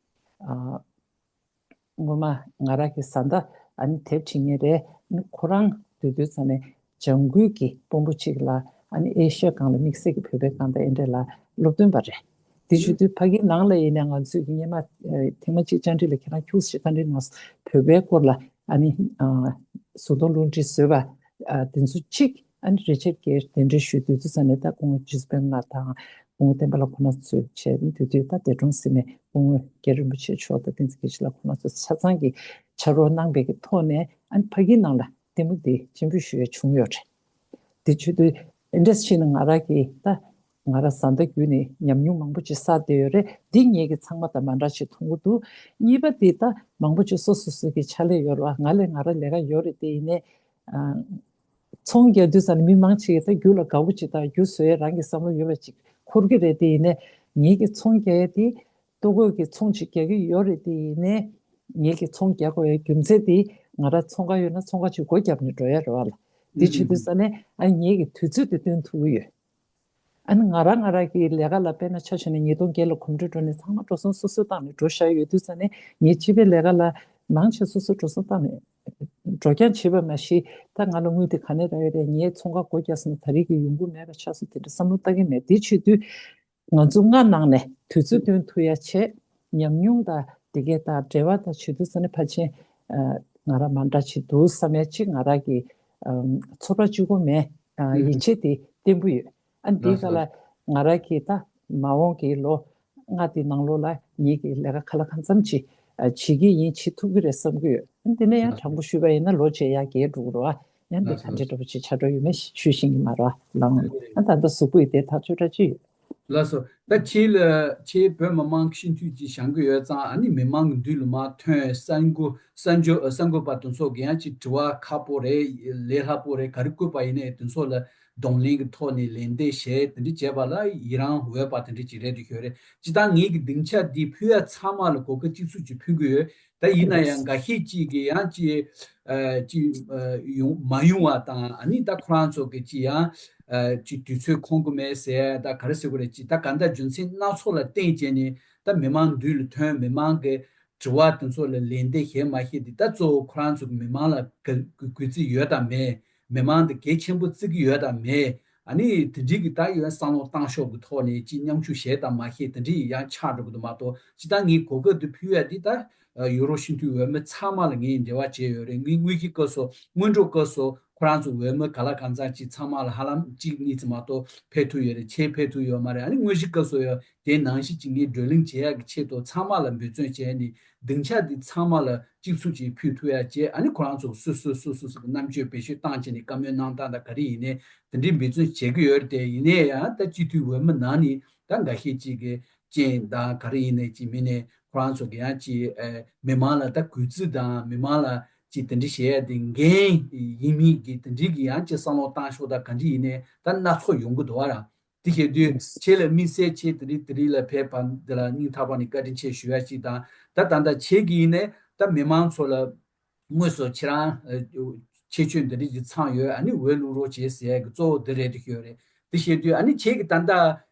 ཨ། སྔོན་མ་ང་རང་གི་བཟའ་ཟླ་ཨ་ནི་དེབ་བྲིས་མཁན་རེད། ཨ་ནི་ཁོ་རང་དུས་དུས་ཚ་ནས་ལྗང་གུའི་གི་དཔོན་པོ་གཅིག་ལ་ཨ་ནི་ཨེ་ཤ་ཡ་སྒང་ལ་དམིགས་བསལ་གྱི་བོད་པའི་སྒང་དང་ཨེ་འདྲས་ལ་སློབ་སྟོན་པ་རེད། དེ་བྱེད་དུས་ཕ་གི་ནང་ལ་ཡིན་ན་ང་ཚོས་ཀྱི་སྔོན་མ་ཨ་ཐེངས་མ་གཅིག་བཅར་འདྲི་ལ་ཁྱེད་རང་ཁྱུག་ཞིག་བཀའ་འདྲི་གནང་སོང་། བོད་པའི་སྐོར་ལ་ཨ་ནི་ཨ་གཟུགས་མཐོང་རླུང་འཕྲིན་བཟོས་པ་ཨ་དེ་ཚོ་གཅིག་ཨ་ནི་རི་ཅར་གྱིས་གདན་འདྲེན་ཞུས་དུས་ཚོད་ཙམ་ནས་ད་སྐུ་ངོ་ཇིས་པེམ་ལགས་དང་སྐུ་ངོ་བསྟན་པ་ལགས་ཁོ་ན་ཚོས་བྱས་དུས་དུས་ད་འདས་གྲོངས་ཟིན་པའི་སྐུ་ངོ་རྒྱལ་རིན་པོ་ཆེ་མཆོག་དང་བསྟན་འཛིན་སྐྱིད་ཆེ་ལགས་ཁོ་ན་ཚོ་ཆ་ཚང་གིས་ཕྱག་རོགས་གནང་པའི་གི་ཐོག་ནས་ཨ་ནི་ཕ་གིའི་ནང་ལ་ལྟད་མོ་འདི་སྤྱན་འབུལ་ཞུ་ཡས་བྱུང་ཡོད་རེད། དེ་བྱེད་དུས་ཨེ་འདྲས་ཕྱིན་ན་ང་རང་གིས་ད་ང་རང་བཟའ་ཟླ་བརྒྱུད་ནས་ཉམས་མྱོང་མང་པོ་ཅིག་བསགས་བསྡད་ཡོད་རེད། འདི་ངེད་ཀྱི་ཚང་མ་དང་མ་འདྲ་ཅིག་མཐོང་གི་འདུག་གཉིས་པ་འདི་ད་མང་པོ་ཅིག་སོ་སོ་སོ་གི་ཕྱག་ལས་ཡོད་རེད་བ། ང་ལས་ང་རང་ལས་ཀ་ཡོད་རེད། དེ་ཡིན་ནའི་ཨ། ཚོང་རྒྱག་དུས་ཙམ་ནས་མི་མང་ཆེ་གིས་ད་རྒྱུ་ལ་དགའ་པོ་ཅིག་དང་རྒྱུ་བཟོ་ཡས་རང་གི་བསམ་བློ་ཡོད་པ་ཅིག་འཁོར་གྱི་རེད། དེ་ཡིན་ནའི་ངེད་ཀྱི་ཚོང་རྒྱག་ཡས་དེ་ལྟོ་གོས་ཀྱི་ཚོང་ཅིག་རྒྱག་གི་ཡོད་རེད། དེ་ཡིན་ནའི་ངེད་ཀྱི་ཚོང་རྒྱག་དགོས་ཡའི་རྒྱུ་མཚན་དེ་ང་རང་ཚོང་ཁང་ཡོད་ན་ཚོང་ཁང་ཅིག་སྒོ་བརྒྱབ་ནས་འགྲོ་ཡ་རེད་བ་ལ། དེ་བྱེད་དུས་ཙམ་ནས་ཨ་ངེད་ཀྱི་དུས་ཚོད་དེ་བཏོན་ཐུབ་ཀྱི་ཡོད། ཨ་ནི་ང་རང་ང་རང་གི་ལས་ཀ་ལ་དཔེར་ན་ཆ་བཞག་ན་ཉིས་སྟོང་བརྒྱད་ལ་གོམ་བགྲོད་འགྲོ་ནས་ཚང་མ་འགྲོ་སོང་སོ་སོས་བཏང་ནས་འགྲོ་བཞག་ཡོད་དུས་ཙམ་ནས་ངས་སྤྱི་པའི་ལས་ཀ་ལ་མང་ཆེ་སོ་སོས་འགྲོ་སོང་བཏང་ནས་འགྲོ་རྐྱང་བྱེད་པ་མ་གཞི་ད་ང་ལ་དངུལ་དེ་ག་ནས་རག་ཡོད་རེད། ངའི་ཚོང་ཁང་སྒོ་རྒྱག་སོང་ན་ད་རེས་ཀྱི་ཡོང་སྒོ་མེད་པ་ཆགས་སོང་དེ་འདྲ་བསམ་བློ་བཏང་གི་མེད། དེ་བྱེད་དུས་ང་ཚོ་སྔ་ནང་ནས་དུས་ཚོད་བཏོན་ཐུབ་ཡ་བྱས། ཉམས་མྱོང་དང་དེ་གས་དང་འབྲེལ་བ་དང་བྱེད་དུས་ཙམ་ནས་ཕལ་ཆེར་ང་རང་མ་འདྲ་ཅིག་འདུག་བསམ་ཡ་ཅིག་ང་རང་གི་ཚོར་བ་གཅིག་པོ་མེད། ཡིད་ཆེས་དེ་བརྟན་པོ་ཡོད། ཨ་ནི་དེའི་སྒང་ལ་ང་རང་གིས་ད་མ་འོངས་ཀྱི་ལོ་ལྔ་དེའི་ནང་ལོགས་ལ་ངེད་ཀྱི་ལས་ཀ་གང་ལ་གང་འཚམ་ཅིག་བྱེད་ཀྱི་ཡིན། བྱེད་ཐུབ་ཀྱི་རེད་བསམ་གྱི་ཡོད། ཨ་ནི་དེ་ནས་ཡང་དྲང་པོ་ཞུས་པ་ཡིན་ན་ལོ་བྱས་ཡར་རྒྱས་འགྲོ་གི་རེད་བ། ཡང་འདི་ག་འདྲ་འདྲ་པོ་ཅིག་ཆགས་འགྲོ་ཡོད་མེད་ཞུ་ཤེས་ཀྱི་མ་རེད་བ་ལགས། ཨ་ད་ལྟ་གཟུགས་པོ་ཡི་དེ་ཐག་ཆོད་འདྲ་ཅིག་ཡོད། ལགས་སོ། ད་ཁྱེད་ལ་ཁྱེད་བོད་མི་མང་སྤྱི་འཐུས་ཅིག་བཞེངས་ཀྱི་ཡོད་ཙང་ཨ་ནི་མི་མང་གི་མདུན་ལ་མར་ཐོན། གསར་འགོད་གསར་འགོད་གསར་འགོད་པ་དེ་ཚོ་གི་ཡང་ཅིག་དྲི་བ་ཁག་པོ་རེད། ལས་སླ་པོ་རེད། ག་རེ་བཀོད་པ་ཡིན་ནའི་དེ་ཚོ་ལ་ གདོང་ལེན་གྱི་ཐོག་ནས་ལན་འདེབས་བྱས་དེ་འདྲ་བྱས་པ་ལ་ཡི་རང་འོས་པ་དེ་འདྲ་ཅིག་རེད་འདུག་ཤོད་རེད། སྤྱིར་བཏང་ངེད་ཀྱི་སྡིངས་ཆ་འདི་ཕུལ་ཡ་ཚང་མ་ལ་གོ་སྐབས་གཅིག་མཚུངས་ཅིག་ཕུལ་གི་ཡོད། ད་ཡིན་ན་ཡང་འགའ་ཤས་ཅིག་གིས་ཡང་ཅིག་ཨ་ཅིག་ཨ་ཡོང་མ་ཡོང་བ་དང་ཨ་ནི་ད་ཁོ་རང་ཚོ་གི་ཅིག་ཡང་ཨ་ཅིག་དུས་ཚོད་ཁོམ་གི་མེད་ཟེར་ད་ག་རེ་ཟེར་དགོས་རེད། ཅིག་ད་ག་འདྲ་རྒྱུ་མཚན་སྣ་ཚོགས་ལ་བརྟེན་བྱས་ནས་ད་མི་མང་མདུན་ལ་ཐོན། མི་མང་གི་དྲི་བ་དེ་ཚོ་ལ་ལན་འདེབས་བྱེད་མ་ཤེས་དེ་ད་གཙོ་བོ་ཁོ་རང་ཚོ་གི་མི་མང་ལ་ག་གུས་གུས་བརྩི་ཡོད་དམ་མེད། མི་མང་དེ་གལ་ཆེན་པོ་བརྩི་གི་ཡོད་དམ་མེད། ཨ་ནི་དེ་འདྲའི་གི་ད་ཡོད་བསམ་བློ་བཏང་ཕྱོགས་ཀྱི་ཐོག་ནས་ཅིག་མཉམ་ཞུགས་བྱེད་དམ་མ་བྱེད་དེ་འདྲའི་ཡང་ཆགས་འགྲོ་གི་འདུག་མ་གཏོགས་ཅི་ད་ངས་གོ་སྐབས་དེ་ཕུལ་ཡ་འདི་ད་ཡུ་རོབ་སྤྱི་འཐུས་འོས་མི་ཚང་མ་ལ་ངས་འབྲེལ་བ་བྱས་ཡོད་རེད། ངས་དངོས་གཞི་སྐབས་སུ་སྔོན་འགྲོ་སྐབས་སུ་ཁོ་རང་ཚོ་འོས་མི་ག་ལ་གང་འཚམ་ཅིག་ཚང་མ་ལ་ཧ་ལམ་གཅིག་གཉིས་ཙམ་མ་གཏོགས་ཕེབས་ཐུབ་ཡོད་རེད། ཕྱིར་ཕེབས་ཐུབ་ཡོད་མ་རེད། ཨ་ནི་དངོས་གཞི་སྐབས་སུ་ཡང་དེ་ནང་བཞིན་གྱི་ངས་བགྲོ་གླེང་བྱེད་ཡག་གི་ཆེད་དུ་ཚང་མ་ལ་འབད་བརྩོན་བྱས་ནས་སྡིངས་ཆ་འདི་ཚང་མ་ལ་གཅིག་མཚུངས་ཀྱིས་ཕུལ་ཐུབ་ཡག་བྱས། ཨ་ནི་ཁོ་རང་ཚོ་སོ་སོ་སོ་སོ་སོ་གི་རྣམ་དཔྱོད་བེད་སྤྱོད་བཏང་བྱས་ནས་བཀའ་མོལ་གནང་སྟངས་དང་ག་རེ་ཡིན་ནའི་དེ་འདྲའི་འབད་བརྩོན་བྱེད་ཀྱི་ཡོད་རེད་དེ། ཡིན་ནའི་ཡང་ད་སྤྱི་འཐུས་འོས་མི་ནང་ནས་ད་འགའ་ཤས་ཅིག་གིས་རྐྱེན་དང་ག་རེ་ཡིན་ནའི་ཅིག་མིན་ནའི་ཁོ་རང་ཚོ་གི་ཡང་ཅིག་ཨ་མི་མང་ལ་ད་གུས་བརྩི་དང་མི་མང་ལ་ཅིག་དེ་འདྲ་བྱེད་ཡ་དེ་འགན་ཡིན་མིན་གྱི་དེ་འདྲའི་གི་ཡང་ཅིག་བསམ་བློ་བཏང་ཕྱོགས་དང་ག་འདྲ་ཡིན་ནའི་ད་སྣ་ཚོགས་ཡོང་གི་འདུག་བ་ར། དེ་བྱེད་དུས་ཁྱེད་ལ་དམིགས་བསལ་ཁྱེད་དེ་རིང་དེ་རིང་ལ་ཕེབས་པ་འདི་ལ་སྙིང་ཐག་པ་ནས་བཀའ་དྲིན་ཆེ་ཞུ་ཡ་ཅིག་དང་། ད་ད་ལྟ་ཁྱེད་ཀྱིས་ཡིན་ནའི་ད་མི་མང་ཚོ་ལ་དངོས་སུ་ཁྱེད་རང་ཨ་ཁྱད་ཆོས་འདི་འདྲ་ཅིག་ཚང་ཡོད། ཨ་ནི་འོས་བླུག་རོགས་བྱེད་ཟེར་ཡ་གི་གཙོ་བོ་འདི་རེད་འདུག་ཤོད་རེད། དེ་བྱེད་དུས་ཨ་ནི་ཁྱེད་ཀྱིས་ད་ལྟ་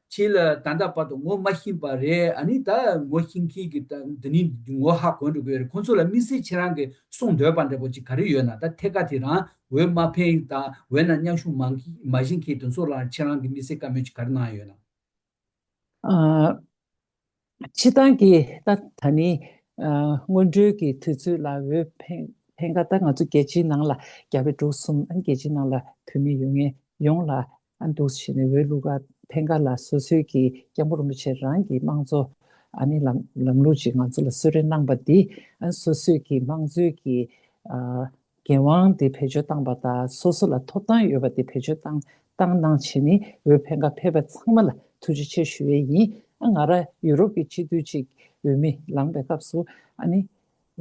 ཁྱེད་ལ་ད་ལྟ་བར་དུ་ངོ་མ་ཤེས་པ་རེད། ཨ་ནི་ད་ངོ་ཤེས་མཁན་གྱི་ད་འདི་ནི་ངོ་ཧ་གོ་འགྲོ་གི་ཡོད་རེད། ཁོང་ཚོ་ལ་དམིགས་བསལ་ཁྱེད་རང་གི་གསུང་འདོད་པ་འདྲ་པོ་ཅིག་ག་རེ་ཡོད་ན། ད་ཐད་ཀ་དེ་རང་འོས་མ་འཕེན་དང་འོས་ན་མཉམ་ཞུགས་མ་མ་བྱེད་མཁན་དེ་ཚོ་ལ་ཁྱེད་རང་གི་དམིགས་བསལ་བཀའ་མོལ་ཅིག་ག་རེ་གནང་ཡོད་ན། ཨ། སྤྱིར་བཏང་གི་ད་ད་ནི་ཨ་སྔོན་འགྲོའི་གི་དུས་ཚོད་ལ་འོས་འཕེན་འཕེན་ཁ་ད་ང་ཚོ་རྒྱལ་སྤྱིའི་ནང་ལ་རྒྱ་བལ་འབྲུག་གསུམ་ཨ་རྒྱལ་སྤྱིའི་ནང་ལ་བོད་མི་ཡོད་མཁན་ཡོངས་ལ་ཨ་འདུག་བྱས་ནས་འོས་བླུག་ག་འཕེན་ཁ་ལ་སོ་སོའི་གི་སྐྱབས་མགོན་རིན་པོ་ཆེ་རང་གི་དམངས་གཙོ་ཨ་ནི་ལམ་ལམ་ལུགས་ཅིག་ང་ཚོ་ལ་གསོལ་རས་གནང་པ་འདི་ཨ་སོ་སོའི་གི་དམངས་གཙོའི་གི་ཨ་འགན་དབང་དེ་བེད་སྤྱོད་བཏང་པ་དང་སོ་སོ་ལ་ཐོབ་ཐང་ཡོད་པ་དེ་བེད་སྤྱོད་བཏང་བཏང་གནང་བྱས་ནས་འོས་འཕེན་ཁ་ཕེབས་པ་ཚང་མ་ལ་ཐུགས་རྗེ་ཆེ་ཞུ་ཡས་ཡིན། ཨ་ང་རང་ཡུ་རོབ་ཀྱི་སྤྱི་འཐུས་ཅིག་འོས་མི་ལངས་པའི་སྐབས་སུ་ཨ་ནི་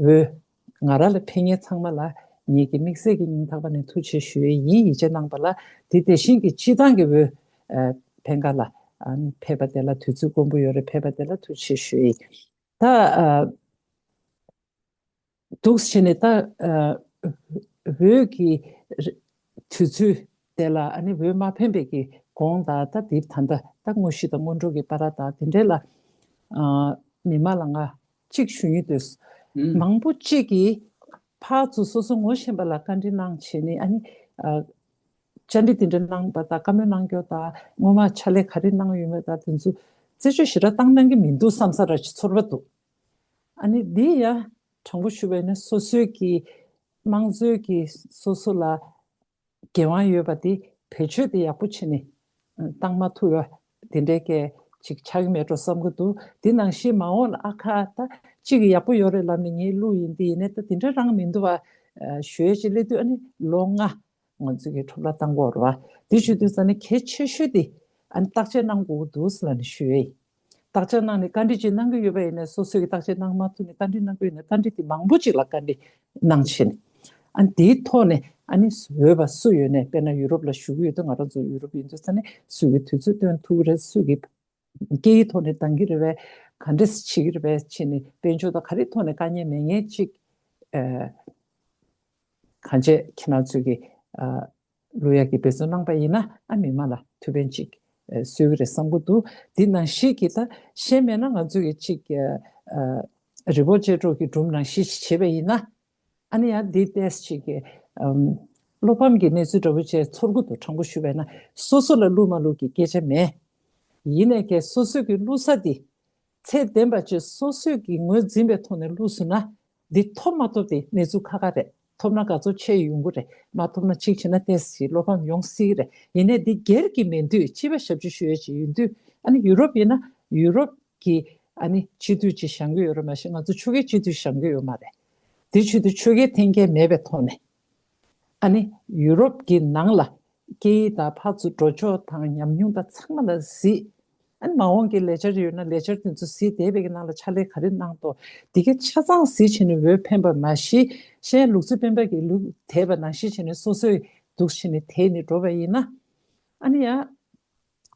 འོས་ང་རང་ལ་ཕེབས་མཁན་ཚང་མ་ལ་ངེད་ཀྱི་དམིགས་བསལ་གྱི་སྙིང་ཐག་པ་ནས་ཐུགས་རྗེ་ཆེ་ཞུ་ཡས་ཡིན། ཡིད་ཆེས་གནང་པ་ལ་དེ་དེ་བཞིན་གྱི་སྤྱི་བཏང་གི་འོས་ཨ་འཕེན་ཁ་ལ་ཨ་ནི་ཕེབས་པ་དེ་ལ་དུས་ཚོད་དཀོན་པོ་ཡོད་རེད། ཕེབས་པ་དེ་ལ་ཐུགས་རྗེ་ཆེ་ཞུ་ཡས་ཡིན། ད་ཨ། འདུག་སེ་བྱས་ནས་ད་ཨ་འོས་ཀྱི་དུས་ཚོད་དེ་ལ་ཨ་ནི་འོས་མ་འཕེན་པའི་གི་གོང་དང་ད་དེ་ད་ལྟ་ད་དངོས་གཞི་དང་སྔོན་འགྲོ་གི་བར་དང་དེ་འདྲའི་ལ་ཨ་མི་མང་ལ་ང་གཅིག་ཞུ་སྙིང་འདོད། ཨུམ། མང་པོ་གཅིག་གིས་ཕར་ཚུར་སོ་སོ་ངོ་ཤེས་པ་ལ་བཀའ་འདྲི་གནང་བྱས་ནས་ཨ་ནི་ཨ་བཅར་འདྲི་དེ་འདྲ་གནང་པ་དང་བཀའ་མོལ་གནང་རྒྱུ་དང་སྔོན་མ་ཕྱག་ལས་ག་རེ་གནང་ཡོད་མེད་དང་དེ་ཚོ་རྩད་གཅོད་ཞེ་དྲག་བཏང་གནང་གི་མི་འདུག་བསམ་ས་ར་ཅིག་ཚོར་བ་འདུག་ཨ་ནི་འདི་ཡང་དྲང་པོ་ཞུ་བ་ཡིན་ན་སོ་སོའི་གི་དམངས་གཙོའི་གི་སོ་སོ་ལ་འགན་དབང་ཡོད་པ་དེ་བེད་སྤྱོད་དེ་ཡག་པོ་བྱས་ནས་བཏང་མ་ཐུབ་པ་དེ་འདྲའི་སྐད་ཅིག་ཆགས་ཀྱི་མེད་འགྲོ་བསམ་གྱི་འདུག་དེ་ནང་བཞིན་མ་འོངས་ལ་ཨ་ཁ་ད་གཅིག་གི་ཡག་པོ་ཡོད་རེད་ལབ་ནས་ངས་བླུགས་ཡིན་དེ་ཡིན་ནའི་ད་དེ་འདྲ་རང་མི་འདུག་བ་ཞུ་ཡས་ཅིག་སླེབས་དུས་ཨ་ནི་ལོ་ལྔ་ང་ཚོ་གི་འཁྲབ་ལ་བཏང་དགོས་རེད་བ། དེ་ཞུ་དུས་ཙ་ནི་གལ་ཆེ་ཤོས་དེ་ཨ་ནི་བརྟག་དཔྱད་གནང་དགོས་ཀྱི་འདུག་ཟེར་ལབ་ནས་ཞུ་ཡས་ཡིན། བརྟག་དཔྱད་གནང་ནས་བཀའ་འདྲི་ཅིག་གནང་གི་ཡོད་པ་ཡིན་ན་སོ་སོས་ཀྱི་བརྟག་དཔྱད་གནང་མ་ཐུབ་ནས་བཀའ་འདྲི་གནང་གི་ཡོད་ན་བཀའ་འདྲི་དེ་མང་པོ་ཅིག་ལ་བཀའ་འདྲི་གནང་བྱས་ནས་ཨ་ནི་དེའི་ཐོག་ནས་ཨ་ནི་འོས་པ་སུ་ཡོད་ནས་དཔེར་ན་ཡུ་རོབ་ལ་བཞུགས་ཀྱི་ཡོད་དུས་ང་རང་ཚོ་ཡུ་རོབ་ཡིན་དུས་ཙ་ནས་སུ་གི་དུས་ཚོད་སྟོན་ཐུབ་ཀྱི་རེད། སུ་གི་སྐད་ཡིག་ཐོག་ནས་འདང་གི་རེད་པས་ག་འདྲས་བྱེད་ཀྱི་རེད་པས་བྱས་ནས་དཔལ་འབྱོར་དང་ག་རེ་ཐོག་ནས་དཀའ་ངལ་མེད་མཁན་ཅིག་ཨ་གང་བྱས་ཁྱེད་རང་ཚོས་ཀྱི་ཨ་བླུག་ཡག་གི་འབད་བརྩོན་གནང་པ་ཡིན་ན་ཨ་མི་མང་ལ་ཐུགས་ཕན་ཅིག་ཨ་གསོས་ཀྱི་རེད་བསམ་གྱི་འདུག་དེ་ནང་བཞིན་གྱི་ད་གཞན་མེད་ན་ང་ཚོས་ཀྱི་ཅིག་ཨ་རི་བོ་ཅེ་ཀྲོ་གི་སྒྲུང་ནང་བཞིན་ཅིག་བྱས་པ་ཡིན་ན་ཨ་ནི་ཡང་འདི་ཏོག་ཙམ་ཅིག་གི་ཨམ་བློ་ཕམ་གྱི་གནས་ཚུལ་འདྲ་བོ་བྱས་ཚོར་གྱི་འདུག་དྲང་པོ་ཞུས་པ་ཡིན་ན་སོ་སོ་ལ་བླུག་མ་བླུག་གི་སྐད་ཆ་མེད། ཡིན་ནའི་ཀྱང་སོ་སོ་གི་བླུག་ས་དེ་ཚད་ལྡན་པ་ཅིག་སོ་སོས་ཀྱི་ངོས་འཛིན་པའི་ཐོག་ནས་བླུགས་སོང་ན་འདི་ཐོབ་མ་ཐོབ་དེ་གནས་ཚུལ་ཁག་ཁག་རེད། ཐོབ་ན་དགའ་ཚོར་ཆེ་ཡོང་གི་རེད། མ་ཐོབ་ན་གཅིག་བྱས་ན་ཏོག་ཙམ་བློ་ཕམ་ཡོང་སྲིད་ཀྱི་རེད། ཡིན་ནའི་འདི་སྒེར་གྱི་མིན་དུས་སྤྱི་པ་ཞབས་ཕྱི་ཞུ་ཡས་ཅིག་ཡིན་དུས་ཨ་ནི་ཡུ་རོབ་ཡིན་ན་ཡུ་རོབ་ཀྱི་ཨ་ནི་སྤྱི་འཐུས་ཅིག་བཞེངས་ཀྱི་ཡོད་རེད། མ་གཞི་ང་ཚོ་ཆོལ་ཁའི་སྤྱི་འཐུས་བཞེངས་ཀྱི་ཡོད་མ་རེད། དེ་བྱེད་དུས་ཆོལ་ཁའི་འཐེན་འཁྱེར་མེད་པའི་ཐོག་ནས་ཨ་ནི་ཡུ་རོབ་ཀྱི་ནང་ལ་སྐད་ཡིག་དང་ཕར་ཚུར་འགྲོ་ཕྱོགས་དང་ཉམས་མྱོང་དང་ཚང་མ་ལ་གཟིགས། ཨ་ནི་མ་འོངས་ཀྱི་ལས་འཆར་ཡོད་ན་ལས་འཆར་དེ་ཚོ་གཟིགས་བསྡད་པའི་གི་ནང་ལ་ཕྱག་ལས་ག་རེ་གནང་འདུག་དེ་ག་ཆ་ཚང་གཟིགས་བྱས་ནས་འོས་འཕེན་པ་མ་གཞི་གཞན་ལུག་རྫི་སྤེན་པ་གི་ལུག་དེད་པ་ནང་བཞིན་བྱས་ནས་སོ་སོས་འདུག་བྱས་ནས་དེད་ནས་འགྲོ་བ་ཡིན་ན། ཨ་ནི་ཡང་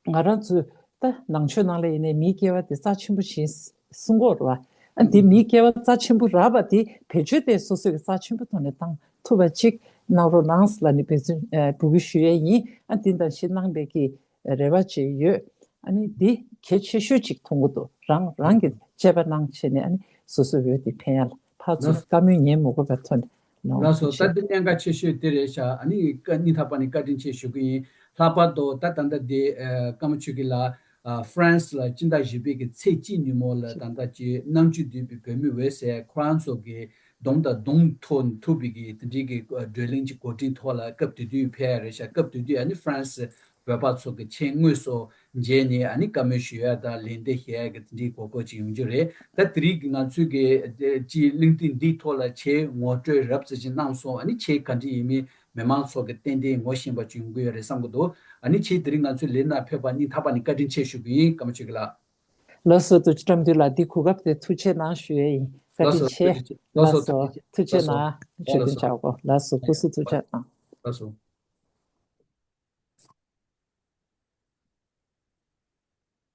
ང་རང་ཚོས་ད་ནང་ཆོས་ནང་ལ་ཡིན་ནའི་མིའི་སྐྱེ་བ་དེ་རྩ་ཆེན་པོ་ཞིག་གསུང་གི་ཡོད་རེད་བ། ཨ་འདི་མིའི་སྐྱེ་བ་རྩ་ཆེན་པོ་རག་པ་དེ་བེད་སྤྱོད་དེ་སོ་སོ་གི་རྩ་ཆེན་པོ་ཐོག་ནས་བཏང་ཐུབ་པ་ཅིག་གནང་རོགས་གནང་ལབ་ནས་འབོད་སྐུལ་ཞུ་ཡས་ཡིན། ཨ་འདི་འདྲ་ཞིག་གནང་བའི་གི་རེ་བ་ཅིག་ཡོད། ཨ་ནི་འདི་གལ་ཆེ་ཤོས་ཅིག་མཐོང་གི་འདུག་རང་རང་གི་དཔྱད་པ་གནང་བྱས་ནས་ཨ་ནི་སོ་སོའི་འོས་དེ་འཕེན་ཡ་ལ་ཕར་ཚུར་ལགས་བཀའ་མོལ་ཉན་མི་དགོས་པའི་ཐོག་ནས་གནང་ལགས་སོ། རོགས་ད་ཞུ། འདི་གནད་འགག་ཆེ་ཤོས་དེ་རེད་ཤག་ཨ་ནི་བཀའ་སྙིང་ཐག་པ་ནས་བཀའ་དྲིན་ཆེ་ཞུ་གི་ཡིན། ལྷག་པར་དུ་ད་ད་ལྟ་འདི་ཨ་ཀརྨ་ཆོས་སྐྱིད་ལགས་ཨ་ཧྥ་རན་སི་ལ་སྤྱི་ཟླ་བཞི་པའི་གི་ཚེས་གཅིག་ཉིན་མོ་ལ་ད་ལྟ་ཀྱི་རྣམ་དཔྱོད་ལྡན་པའི་བོད་མི་འོད་ཟེར་ཁོ་རང་ཚོ་གི་སྡོམ་དང་སྡོམ་ཐོག་ཐུག་པའི་གི་དེ་འདྲའི་གི་བགྲོ་གླེང་གི་གོ་སྒྲིག་ཐོག་ལ་སྐབས་དེ་དུས་ཕེབས་ཡ་རེད་ཤག་སྐབས་དེ་དུས་ཨ་ནི་ཧྥ་རན་སི་བོད་པ་ཚོ་གི་མཆན་དངོས་སུ་མཇལ་ནས་ཨ་ནི་བཀའ་མོལ་ཞུ་ཡ་དང་ལན་འདེབས་བྱེད་ཡ་གི་དེ་འདྲའི་གོ་སྐབས་ཅིག་ཡོང་རྒྱུ་རེད། ད་དེ་རིང་གི་ང་ཚོའི་གི་ཅིག་གླེང་སྟེགས་འདིའི་ཐོག་ལ་ཆེས་ངོ་སྤྲོད་རབ་ཙམ་ཅིག་གནང་སོང་། ཨ་ནི་ཆེས་ག་འདྲ་ཡིན་མིན་མི་མང་ཚོ་གི་ཏན་ཏན་ངོ་ཤེས་པ་ཅིག་ཡོང་གི་ཡོད་རེད་བསམ་གི་འདུག་ཨ་ནི་ཆེས་དེ་རིང་ང་ཚོའི་ལས་ན་ཕེབས་པ་སྙིང་ཐག་པ་ནས་བཀའ་དྲིན་ཆེ་ཞུ་གི་ཡིན། ཀརྨ་ཆོས་སྐྱིད་ལགས། ལགས་སོ། རྡོ་རྗེ་བཀྲ་མདུན་ལགས། འདི་གོ་སྐབས་དེ་ཐུགས་རྗེ་གནང་ཞུ་ཡས་ཡིན། བཀའ་ལགས་དྲིན་སོ། ཆེ། ཐུགས་རྗེ་ཆེ། ལགས་ལགས་སོ། སོ། ཐུགས་རྗེ་ཆེ། ལགས་སོ། གནང་། ལགས་ཞུ་སོ། དོན་བྱ་དགོས། ལགས་སོ། སྐུ་གཟུགས་ཐུགས་རྗེ་གནང་། ལགས་སོ།